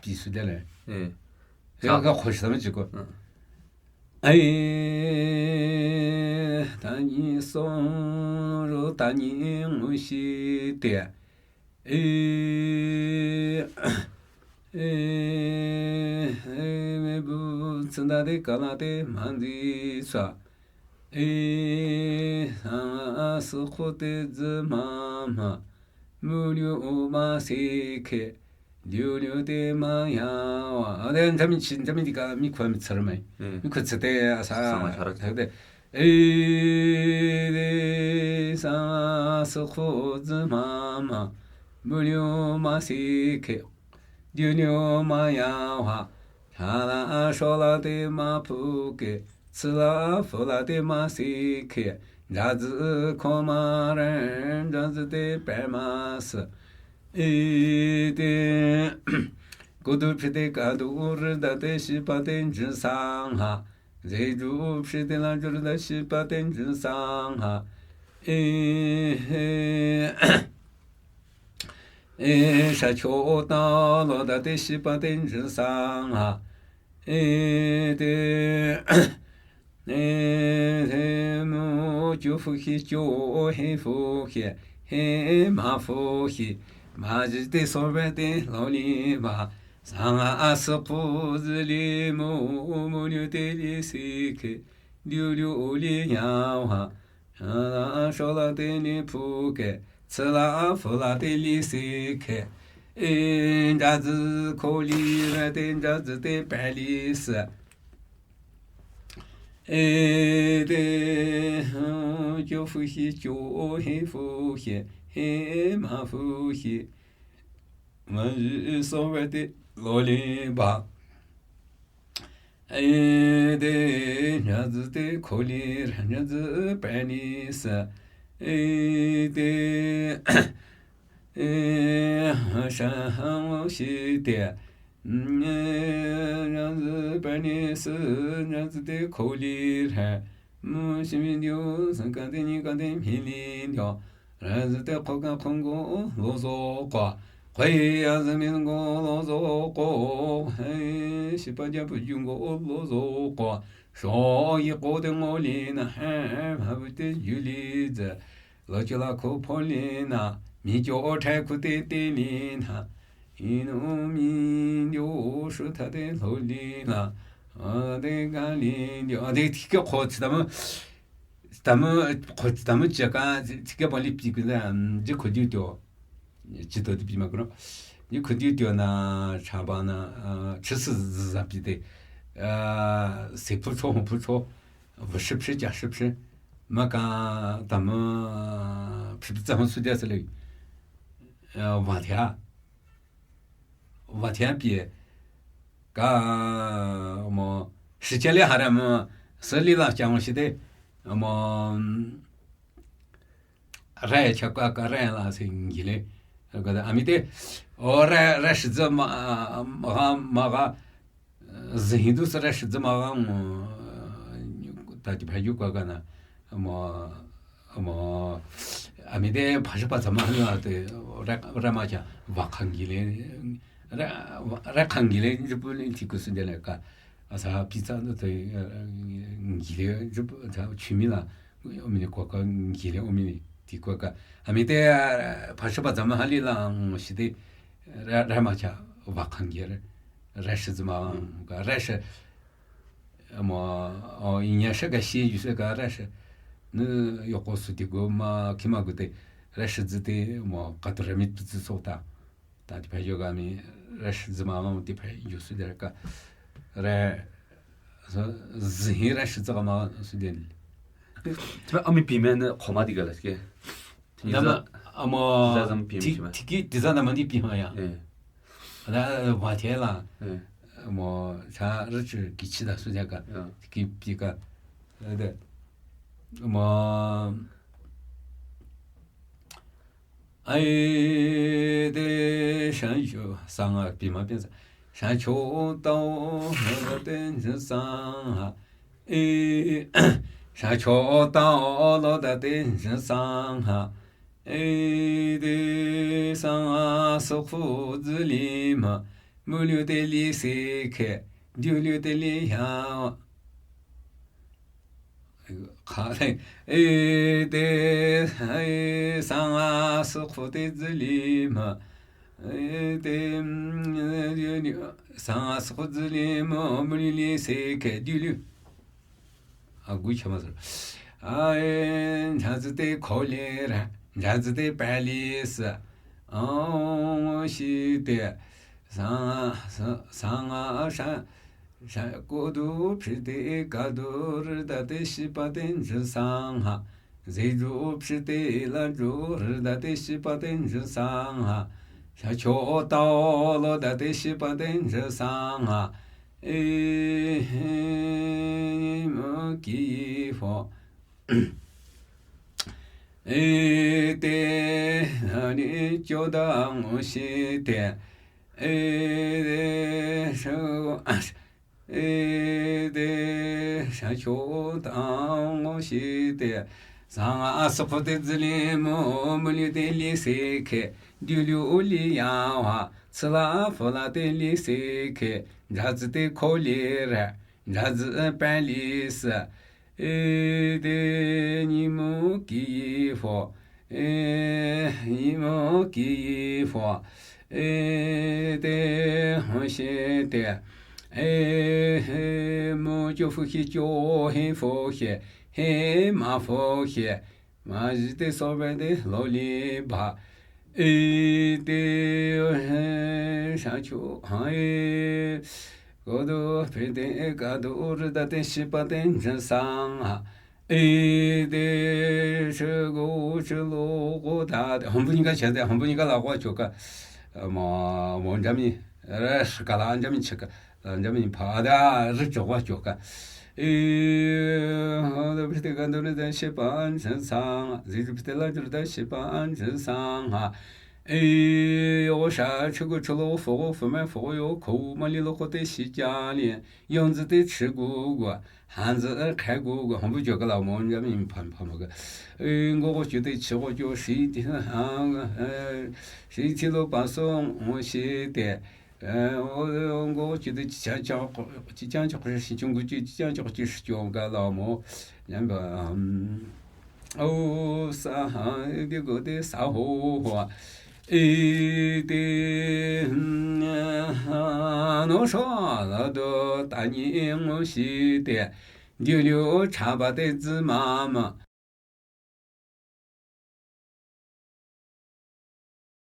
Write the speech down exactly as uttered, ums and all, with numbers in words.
Jisu de le. Ee. Ka khoshi tamchi ko. Ee, tanyi song ro tanyi ngushi te. Ee, ee, ee, me bu tsunda de kala de manzi sa. Ee, sa su khu de zi ma ma. Mu liu ma se ke. Liu liu de ma ya wa. A de, ntami chi, ntami di ka mi kwa mi tsar mai. Mi kwa tsar de a sa. Sa ma chara. Sa de. Ee, de, sa, su, khu, zi, ma, ma. Mu, liu, ma, si, ke. Diu, niu, ma, ya, wa. Cha, la, sho, la, de, ma, pu, ke. Tsi, la, fu, la, de, ma, si, ke. Ja, zi, ko, ma, ren. Ja, zi, de, pe, ma, si. Ee, de. Gu, du, pi, de, ka, du, u, ri, da, de, shi, pa, de, ji, sa, ha. Ze ju phi de la ju da shi pa ten ju sa ha. E, e, e, sha cho ta lo da de shi pa ten ju sa ha. E, de, e, de, mu, ju fu hi, ju he fu hi, he ma fu hi, ma ji de so ve de lo li ba. Sa nga a si ku zi li mu, mu liu de li si ke, liu liu li ya ha. Sha la sho la de li pu ke, tsi la a fu la de li si ke. E, ja zi ko li ve de ja zi de pe li si. E, de, ju fu hi, ju he fu hi, he ma fu hi. Ma ji so ve de lo li ba. E, de, ja zi de ko li ra ja zi pe ni si. E, de, e, sha ha wo shi de. E, ja zi pe ni si, ja zi de ko li ra. Mu shi mi liu, sa ka de ni ka de mi li liu. Ra zi de ko ka ko ngo lo zo ko. Ko ya zi mi ngo lo zo ko. He, shi pa ja pu ju ngo lo zo ko. Sho yi ko de ngo li na, he, ha bu de ju li zi. Lo ju la ko po li na, mi jo o thai ku de de li na. Inu mi jo shu ta de lo li na. A de ga li jo, a de ti ke ko ti da mu. Tama, ko tama chaka, chika bali pi kuna, ji ko ji tyo. Ji to ti pi ma kuno. Ji ko ji tyo na, chaba na, chi si zi za pi de. Se pu cho, hu pu cho. Wu shi pi, ja shi pi. Ma ka, tama, pi pi za hu su de se le. Wa tia. Wa tia pi. Ka, mo, shi che le ha ra mo, se li la chang shi de. Mo, Rai cha ka, ka rai la se ngi le. Ka da, a mi te, o rai, rai shi zi ma, ma ga, ma ga, zi hin du se rai shi zi ma ga, mo, ta ti pa yu ka ka na, mo, mo, a mi te, pa shi pa za ma la te, rai, rai ma cha, wa ka ngi le, rai, rai ka ngi le, ji bu le, ti ku su de le ka, a sa pi za de te, ngi le, ji bu, ta chi mi la, Omi ni kwa ka ngi le, omi ni ti kwa ka. Ami te, pa shi pa za ma ha li la, shi te, ra, ra ma cha, wa ka ngi le, ra shi zi ma, ka ra shi, mo, o, inya shi ka shi, yu shi ka ra shi. Ne, yo ko su ti go ma, ki ma go te, ra shi zi te, mo, ka tu ra mi tu zi so ta. Ta ti pa yo ga mi, ra shi zi ma ma ti pa yo su de ka. Ra, so, zi hi ra shi zi ga ma su de. Ti pa ami pi me ne ko ma di ga la ke. Nama, amo, ti, ti ki, ti za nama ni pi ma ya. Eh. Ada, wa te la. Eh. Amo, cha, ra chi ki chi da su de ka. Ya. Ti ki pi ka. Ada. Amo, Ai, de, shan cho, sang a, pi ma pian sa. Shan cho, tao, lo, da, de, jin, sang, ha. E, shan cho, tao, lo, da, de, jin, sang, ha. E, de, sang, a, so, fu, zi, li, ma. mulu te li se ke, diulu te li ya. Kha le, e te, e, sanga sukhu te zili ma, e te, mm, diulu, sanga sukhu zili ma, mulu li se ke, diulu. A, gu chama sir. A, e, njazi te khole ra, njazi te pali sa. A, shi te, sanga, sa-, sanga sha, sha, kodu pshite kadu rda te shipa te nji sanga. Zeju pshite laju rda te shipa te nji sanga. Sha cho tao lo da te shipa te nji sanga. E, mo ki fo. E, te, ani, kyo da ngo shi te. E, de, sho, e, de, sha cho da ngo shi te. Sanga a sukhu te zili mo, mulu te li se ke. Diulu li ya wa, tsila fula te li se ke. Njazi te khole ra, njazi pali sa. E, de, ni mo ki fo. E, ni mo ki fo. E, de, ho she te. E, he, mo cho fu he cho he fo he. He, ma fo he. Ma ji te so ve de lo li ba. E, te, he, sha cho, ha, e. Kodu, phi te, e, kadu, rda te, shipa te, nji sanga. E, te, shi, go, shi, lo, go, da, te. Hambu ni ka che te, hambu ni ka la go cho ka. Ma, mo jami. Re, shi ka la jami che ka. Jami pa da, ri cho wa cho ka. E, da phi te kadu, rda te, shipa, nji sanga. Zeju phi te laju rda te, shipa, nji sanga. E, yo sha, chi gu, chi lo, fo gu, fo me, fo gu, yo, ko, ma li lo, ko te, shi, kya, li. Yongzi te, chi gu, gu. Hanzi, e, khe gu, gu. Hambu cho ka la mo, jami pa, pa mo ka. E, ngo gu, kyo te, chi gu, kyo, shi, ti, ha, e, shi, ti lo, pa, so, ngo, shi, te. E, o, o, ngo, chi te, chi, cha, cha, ko, chi, cha, cha, ko, shi, chung, gu, chi, chi, cha, cha, ko, chi, shi, chung, ka, la, mo. Nyan, ba, um, o, sa, ha, de, go, de, sa, ho, ho. E, de, hmm, ha, no, sho, la, do, ta, ni, ngo, shi, te. Diulu, cha, ba, te, zi, ma, ma.